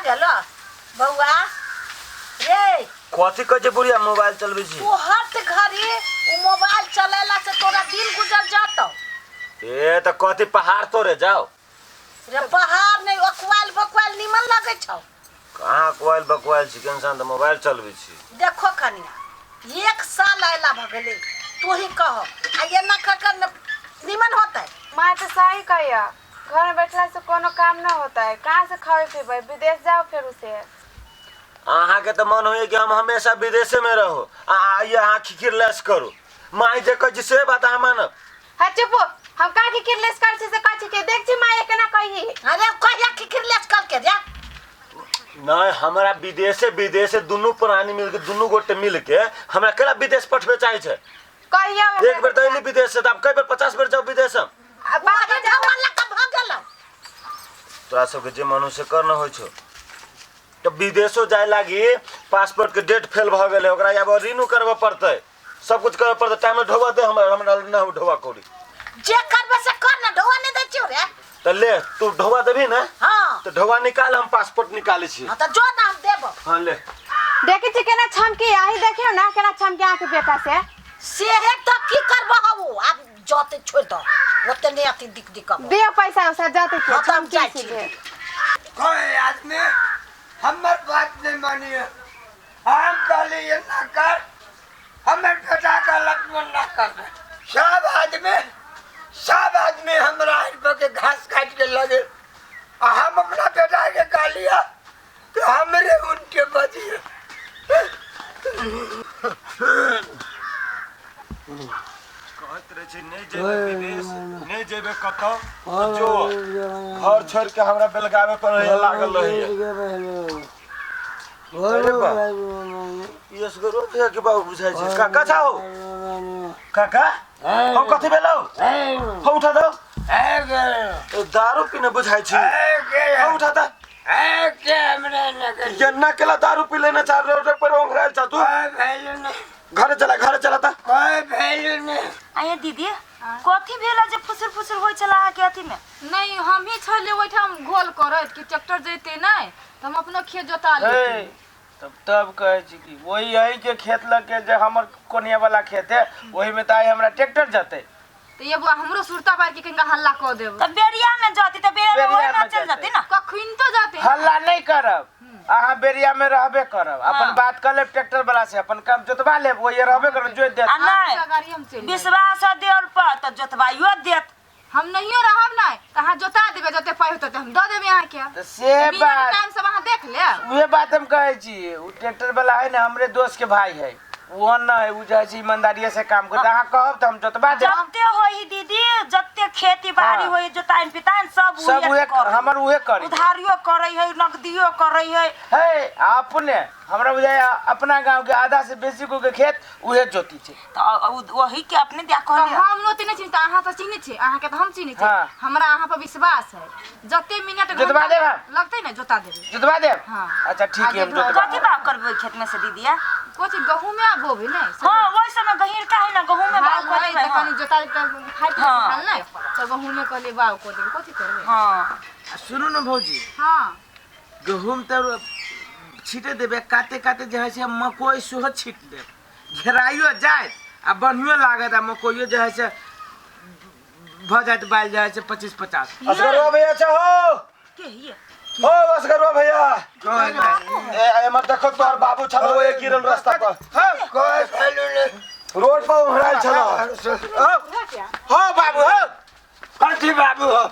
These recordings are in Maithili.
गेलो बौआ रे। कथी कहै छै बुढ़िया मोबाइल चलबै छी? तू हर घड़ी उ मोबाइल चलेला से तोरा दिन गुजर जातो। ए तऽ कथी पहाड़ तोड़े जाओ? रे पहाड़ नहीं, अकुआल बकुआल निमन लगे छौ। कहाँ अकुआल बकुआल छी के इंसान तऽ मोबाइल चलबै छी। देखो कनिया, एक साल आयला भगले, तू ही कह आ एना कर कर निमन होतै? माँ तो सही कहिया, घर में बैठला से कोनो काम न होता है। कहाँ से खावे पीबे? विदेश जाओ फिर उसे। अहाँके तऽ मन होइए कि हम हमेशा विदेशे में रहो आ आइए अहाँ खिखिर लेस करू। माय जे कहै छी से बात अहाँ मानब? हाँ चुप, हम का खिखिर लेस कर छी से कहै छी के देख छी माय केना कही। अरे कहिया खिखिर लेस कर के जा? नहीं, हमरा विदेशे विदेशे दुनू प्राणी मिलके दुनू गोटे मिलके हमरा केला विदेश पठबे चाहे छै। कहिया एक बेर तऽ एली विदेश से, तऽ आब कई बेर 50 बेर जाओ विदेश हम। अब बाहर अरे जाओ। ढौआ लऽ कऽ भऽ गेलौ। तोरा सबके जे मन हो से कर न होइ छौ। तऽ विदेशो जाय लागी पासपोर्ट के डेट फेल भऽ गेलै, ओकरा आब रिन्यू करबऽ पड़तै, सब कुछ करऽ पड़तै। टाइम में ढोआ दे हमरा, हमरा न ढोआ कौड़ी। जे करबे से कर ना, ढौआ नहीं दै छियौ रे। तऽ ले तू ढोआ देबही ना? हाँ। तऽ ढोआ निकाल, हम पासपोर्ट निकालै छी। हाँ तऽ जो ना, हम देबो। हाँ ले। देखै छी केना छमकी, अहीं देखियौ ना केना छमकी अहाँके बेटा से। सेहे तऽ की करबो हौ, आब जते छोड़ दो, ओते नहीं अथी दिक दिक करबो। दियौ पैसा उसा जते के हाँ, तऽ हम छमकी जाइ छी छी। जे। कोई आदमी हमर बात नहीं मानिए। हम कहली एना कर, हमर बेटा कहलक ना कर। सब आदमी हमरा आड़ि के घास काट के लगे आ हम अपना बेटा के कहलिए कि हमरे उनके बजिए। कहैत रहै छै नहि जेबै विदेश, नहि जेबै कतौ, जो घर छोड़ि के हमरा बेलगावे पर रहैया लागल रहैया। अरे बा, ई असगरो भैया के बाबू बुझाइ छै। काका छौ? काका हम कथी भेलौ? हम उठा दौ। ए, दारू पीने बुझाइ छी। हम उठा दे। एन्ना केला दारू पी लेने चाह रोड पर ओंघरायल छा तू। घरे चला, घरे चला ता। आये दीदी, कथी भेल जे फुसुर फुसुर होइ छला अहाँके अथी में? नहीं, हम ही छलियै ओहिठाम घोल करैत कि ट्रैक्टर जैते नहीं तऽ हम अपनो खेत जोता लेती। हे, तब तब कहै छी कि वही यही के खेत लग के जे हमर कोनिया वाला खेत है, ओही में तऽ आइ हमरा ट्रैक्टर जतै। तऽ ये बुआ हमरो सुरता बार के कनिका हल्ला कऽ देब। तऽ बेरिया में जती तऽ बेरिया में बेरिया ओहिना में चलि जतै। जती ना। कखन तो जते। हल्ला नहीं करब, अहाँ बेरिया में रहबे करब, अपन हाँ। बात कर लेब ट्रैक्टर वाला से, अपन काम जोतवा लेब, वही रहबे करब, जोत देत। आ नहीं, आठ गाड़ी हम चलि जायब। विश्वास देल पर तऽ जोतवाइयो देत। हम नहियो रहब नहीं तऽ अहाँ जोता देबै, जते पाइ होतै हम दऽ देबै अहाँके। तऽ से मिनट बात टाइम सब अहाँ देख लेब। उहे बात हम कहै छी, उ ट्रैक्टर वाला है ना, हमरे दोस्त के भाई है, वो न है, उ जाइ छै ईमानदारिये से काम करते। अहाँ कहब तऽ हम जोतवा देब। जते होई दीदी, जते खेती बाड़ी हाँ। होई, जोताइन पिताइन सब सब उहे करै। हमर उहे करी। उधारियो करै है, नगदियो करै है। है अपने हमरा बुझाय अपना गांव के आधा से बेसी को के खेत उहे जोती छै। तऽ वही के अपने दिया तऽ कहलियै। हम ओते नहि चिन्है, अहाँ तऽ चिन्है छी, अहाँके तऽ हम चिन्है छी। हाँ। हमरा अहाँ पर विश्वास है, जते मिनट घंटा जोतवा देब हम? लगतै ने जोता देबै। जोतवा देब? हाँ। अच्छा ठीक है, हम आगे जोतवा। कथी बाग करबै ओहि खेत में से दीदिया? कोची गहूँमे आ बोबे ने? हाँ, ओहि समय गहींर का है ना, गहूँमे बाग हाल कऽ है देबै। तऽ हाँ। कनि जोता देबै तऽ फाटि हाँ। हाल नहि तऽ गहूँमे कहलियै बाग कऽ देबै, कथी करबै? हाँ। सुनू ने भौजी। हाँ। गहूँम तऽ छीटे देबै, काते काते जे है से मकई सेहो छीट देब, घेराइयो जायत आ बढ़ियो लागत, आ मकइयो जे है से भऽ जायत बालि जे है से 25-50। असगरवा भैया चाहो? के हिये? ओ असगरवा भैया, ए एमर देखो तोहर बाबू छल ओ गिरल रास्ता पर। कोई वैल्यू नहीं। रोड पर उहरायल छल। हो बाबू हो। कथी बाबू हो?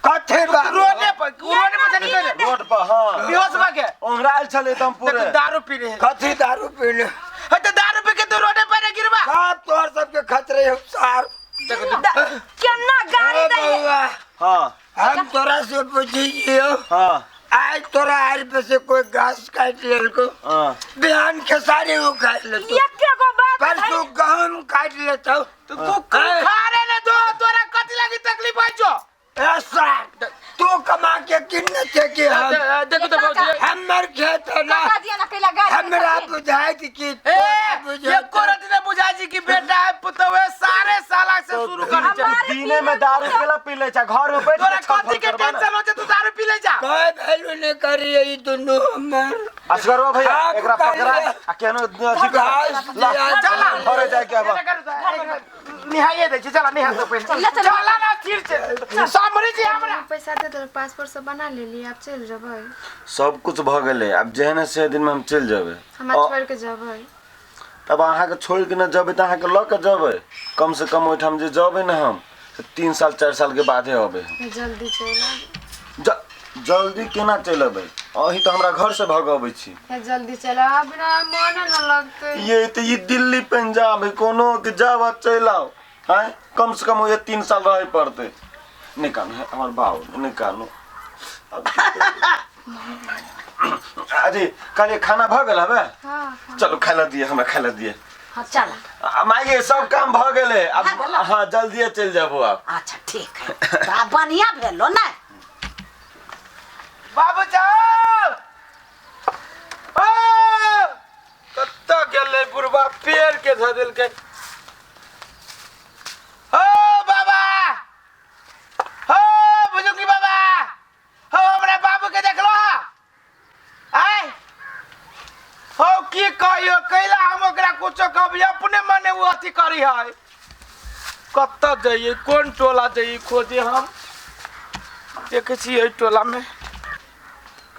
कथी बाबू? रोडे पर, रोडे पर चली गई। रोड पर, हाँ। बेहोश भऽ के। उहरायल छल एकदम पूरे। देखो दारू पी रहे। कथी दारू पी ले? हे तो दारू पी के तू रोडे पर गिरबा। सब तोहर सबके खतरे हो सार। केना गाड़ी ए दै है? बउआ, हाँ। हम तोरा से पूछी छियौ। हाँ। आज तोरा आड़ पे से कोई घास काट लेलको, हाँ। बिहान खेसारी वो काट लेतो, एके गो बात परसों गहूम काट लेतो। तो तू खा रे ने दो, तोरा कथी लागी तकलीफ होइ छौ? ए सार, तू कमा के किन्ने छे कि हम? देखो तो भौजी। हमर खेत है ना, काका जी एना कैला गाड़ी हमरा बुझाइत कि ए, तोरा बुझाइत। एको रति ने बुझाइ छी कि बेटा है पुतहु है, सारे साला से शुरू करै छै। दिने में दारू केला पी ले छै, घर में बैठ तोरा के छल कथी के करबा ना। टेंशन हो छै, तू दारू पी ले जा। कोई वैल्यू नहीं करी ई दुनू हमर। असगरवा भैया हाँ, एकरा पकड़ा आ केनो अथी कर। घास ला, दिया चला। घरे जाए के अब। निहाइए दै छी, चला निहा दो पहिले। चला ना फिर से सामने जी हमरा। पैसा दे देल, पासपोर्ट सब बना लेली, आब चलि जेबै। सब कुछ भऽ गेलै, आब जेहन से दिन में हम चलि जेबै। हमरा छोड़ि के जेबै? तब अहाँके छोड़ि के न जेबै तऽ अहाँके लऽ के जेबै। कम से कम ओहिठाम जे जेबै ने हम से 3 साल 4 साल के बादे अबै हम। जल्दी चलि आबू। जल्दी केना चलि अबै? अहीं तऽ हमरा घर से भग अबै छी। जल्दी चलि आबू, बिना मोने न लगतै। ये तऽ ई दिल्ली पंजाब है, कोनो के जाब आ चलि आउ। आँय, कम से कम ओहे 3 साल रहै पड़तै। नहि कानू हे हमर बाबू, नहि कानू। अरे कहलियै खाना भऽ गेल हवे? हाँ। चलू खाय लए दिअ, हमरा खाय लए दिअ। हाँ चल। माइये सब काम भऽ गेलै अब। भऽ गेलै? हाँ जल्दिए चलि जाबू आब। अच्छा ठीक है, तऽ आब बढ़िया भेलो ने। बाबू जाओ। ओ कतऽ गेलै बुढ़बा, पेड़ के धऽ देलकै। हो बाबा, हो बुजुर्गी बाबा, हो हमरा बाबू के देखलो? आय हो की कहियो, कैला हम ओकरा कुछो कहबी, अपने मने ओ अथी करी है। कतऽ जइए, कोन टोला जइए खोजे? हम देखै छी एहि टोला में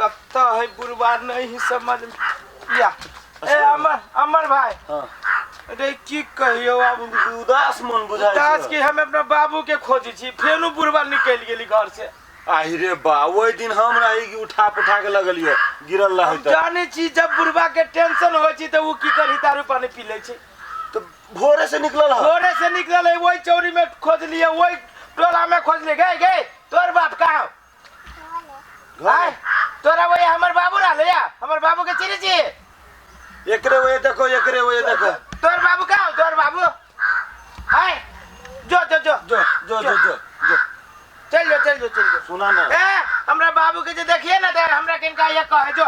कतऽ है बुढ़बा, नहीं समझ में या। ए अमर, अमर भाई। हाँ। अरे की कहियो, अब उदास मन बुझाइ उदास छै। की हम अपना बाबू के खोजै छी, फेनो बुढ़बा निकलि गेली घर से। आहि रे बा, ओहि दिन हम रही कि उठा पुठा के लगलियै गिरल रहै तऽ। जानै छी जब बुढ़बा के टेंशन होइ छै तऽ ओ की करी, दारू पानी पी लै छै। तऽ भोरे से निकलल हँ? भोरे से निकलल है, वही चौरी में खोजलियै, वही टोला में खोजलियै। गए गए तोर बाप कहाँ हौ? आय तोरा वही हमर बाबू रहलै या? हमर बाबू के चिन्है छी? एकरे वही देखो, एकरे वही देखो। तोर बाबू कहाँ हौ? तोर बाबू आय, जो जो जो जो जो जो जो जो चल जो चल जो चल जो। सुना ना। ए हमरा बाबू के जे देखिए ना तऽ हमरा किनका ये कहे जो।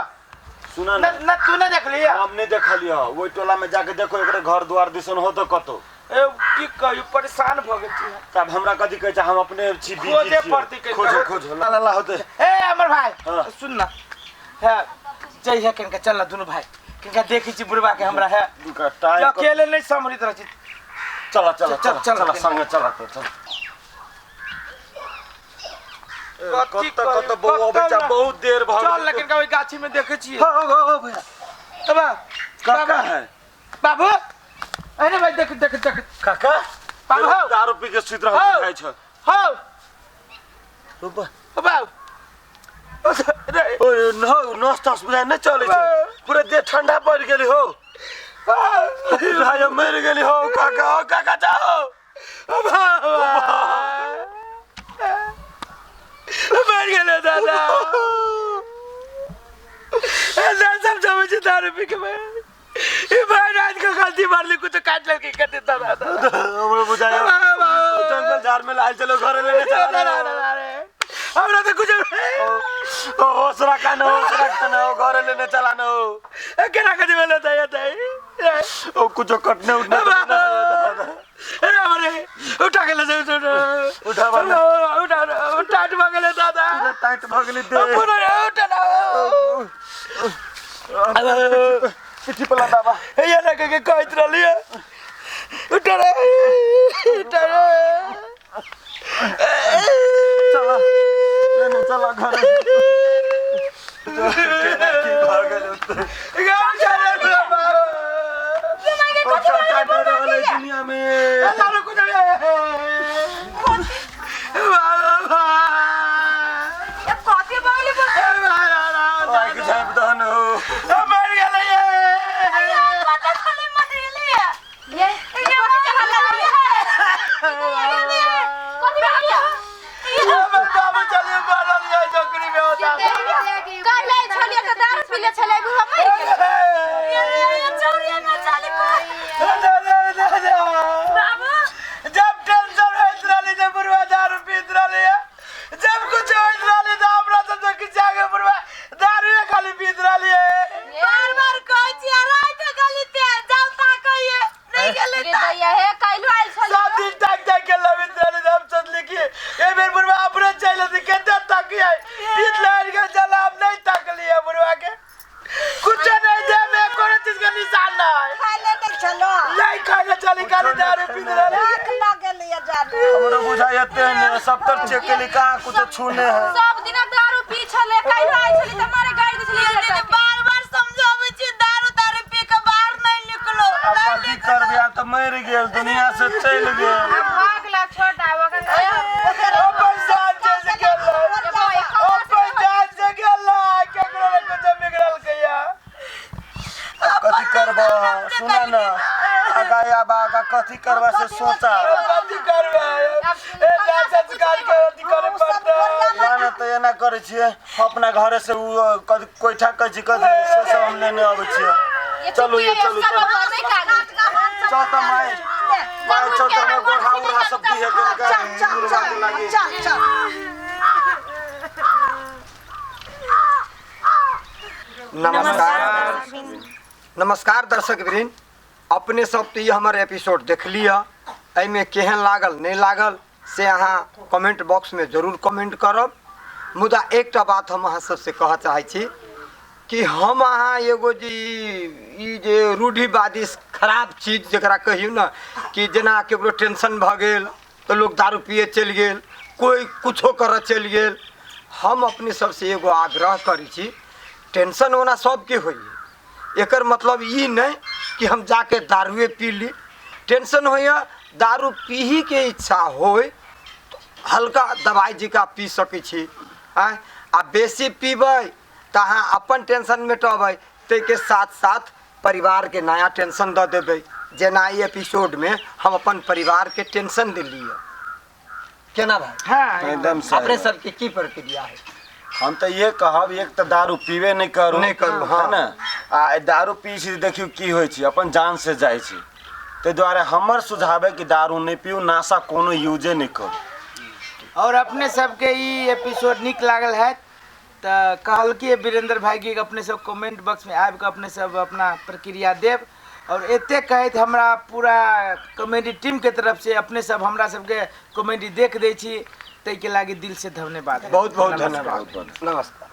सुना ना। न न तू न देखलियै? हम नहीं देखलियै, ओहि टोला में जाके देखो, एकरे घर द्वार दिसन हो तऽ कतौ। ए की कहियो, परेशान भऽ गेल छी। तब हमरा कथी कहै छै, हम अपने छी बिजी। खोजे छियै। पड़तै कनिका। खोजो खोजो, ला ला ला होतै। ए अमर भाई। हाँ। सुन ना, है जइहे कनिका, चल ना दुनू भाई कनिका देखै छी बुढ़बा के हमरा है। दुका टाइम अकेले नहीं सम्हरित रहै छी। चला चला चल, चला चल, चला चल। संगे चला तो चल। कथी कत कत कहियो, बौआ कत बच्चा ना। बहुत देर भऽ चल गेल। लेकिन ओहि गाछी में देखै छियै। हो हो हो भैया। तब काका है? बाबू, अरे भाई देख देख देख। काका बाबू हौ। दारू पी के सुति रहल हौ। बुझाइ छै। हौ। रुपा। ओ बाबू, रे। ओए न नस तस बुझाइ नहि चलै छै, पूरा देह ठंडा पड़ि गेली हो। भाइ हम मरि गेली हो काका, हो काका जाओ। मर गेलै दादा। ए सब जमे छी दारू पी के मैं। ई भाई रात के गलती मारली, कुछ काट लेलकै कते दादा। हमरो बुझाइ जंगल झाड़ में लाल चलो, घरे लेने चला। हमरा तऽ कुछ ओ ओसरा खाना, ओसरा खाना, ओ घरे लेने चला न हो। केना कथी भेलै दाइ दाइ? ओ कुछो कटने उठने। ए हमरे उठा के ले जाउ, उठा बा। उठा, टाट भऽ गेलै दादा। टाइट भऽ गेलै देह। पुनः उठा ना। पिठी पर लदाबा। ये लगे के कहैत रहलियै, उठा रे, उठा रे। चला लेने चला घरे। केना की भऽ गेलै ओतै? गाँव चले बाबा। ओ काका नहि रहलै दुनिया में। दारू कुछ बाबा। ए कथी भऽ गेलै? आगि झाँपि दहन हो। मर गेलै ये। पता खाली मर गेलै ये। ये कथी के हल्ला भेलै? कथी भऽ गेलै? हमर बाबू चलिए मरल ये नौकरी में होता। काल्हि छलियै तऽ दारू पीले छलै, बुढ़वा मरि गेलै। ये चौरिया में चली को। बाबू, जब टेंशन होइत रहली जब बुढ़वा दारू पीत रहली, जब कुछ होइत रहली तऽ हमरा सब से खिचा के बुढ़वा दारूए खाली पीत रहली। चेक केली कहाँ कुछ छूने है। सब दिन दारू पी छले काल्हि आइ छली त मारे गाड़ी दे छली। बार बार समझाबै छी दारू तारू पी के बाहर नहीं निकलो। अब कथी करबे, आब तऽ मरि गेल, दुनिया से चलि गेल। अब भाग ला छोड़ आब ओ पैसा से गेल, ओ पैसा से गेल, केकरो ने कुछ बिगड़ल के या। अब कथी करबा सुना ना, आगा आब आगा कथी करबा से सोचा। कथी करबे ए जा संस्कार के अथी करे पड़तै। ना ना तऽ एना करै छियै, अपना घरे से उ कोइठा कहै छी कथी से सब हम लेने अबै छियै। चलू ये चलू चल तऽ माय माय चल तऽ गोढ़ा उढ़ा सब दिहे के चल चल चल चल। नमस्कार नमस्कार दर्शक वृंद, अपने सब तो ई हमर एपिसोड देख लिअ। एहिमे केहन लागल नहीं लागल से अहाँ कमेंट बॉक्स में जरूर कमेंट करब। मुदा एकटा बात हम अहाँ सबसे कह चाहै छी कि हम अहाँ एगो जे ई जे रूढ़िवादी खराब चीज जकरा कहियौ ने कि जेना केकरो टेंशन भऽ गेल तऽ लोक दारू पिए चलि गेल, कोइ कुछो करऽ चलि गेल। हम अपने सबसे एगो आग्रह करै छी, टेंशन ओना सबके होइए, एकर मतलब ई नहीं कि हम जाके दारुए पी ली। टेंशन होइए दारू पीहीके इच्छा होय हल्का दवाइ जकाँ पी सकै छी। आँय आ बेसी पीबै तऽ अहाँ अपन टेंशन मिटेबै, ताहिके साथ साथ परिवारके नया टेंशन दऽ देबै। जेना ई एपिसोडमे हम अपन परिवारके टेंशन देलियै केना भाई? हाँ एकदम सही। अपने सबके की प्रक्रिया है? हम तऽ ये कहब, एक तऽ दारू पीबे नहीं करू, नहि करू, हाँ। है ने, आ दारू पी छी देखियौ की होइ छै, अपन जान से जाइ छै। ताहि दुआरे हमर सुझाव है कि दारू नहीं पीऊ, नाशा कोनो यूजे नहीं करू। और अपने सबके ई एपिसोड नीक लागल है तऽ कहलकै वीरेंद्र भाई के अपने सब कमेंट बॉक्स में आबि कऽ अपने सब अपना प्रक्रिया देब। और एते कहैत हमरा पूरा कॉमेडी टीम के तरफ से अपने सब हमरा सबके कॉमेडी देख दै छी ताहिके लागि दिल से धन्यवाद। बहुत बहुत धन्यवाद। नमस्कार।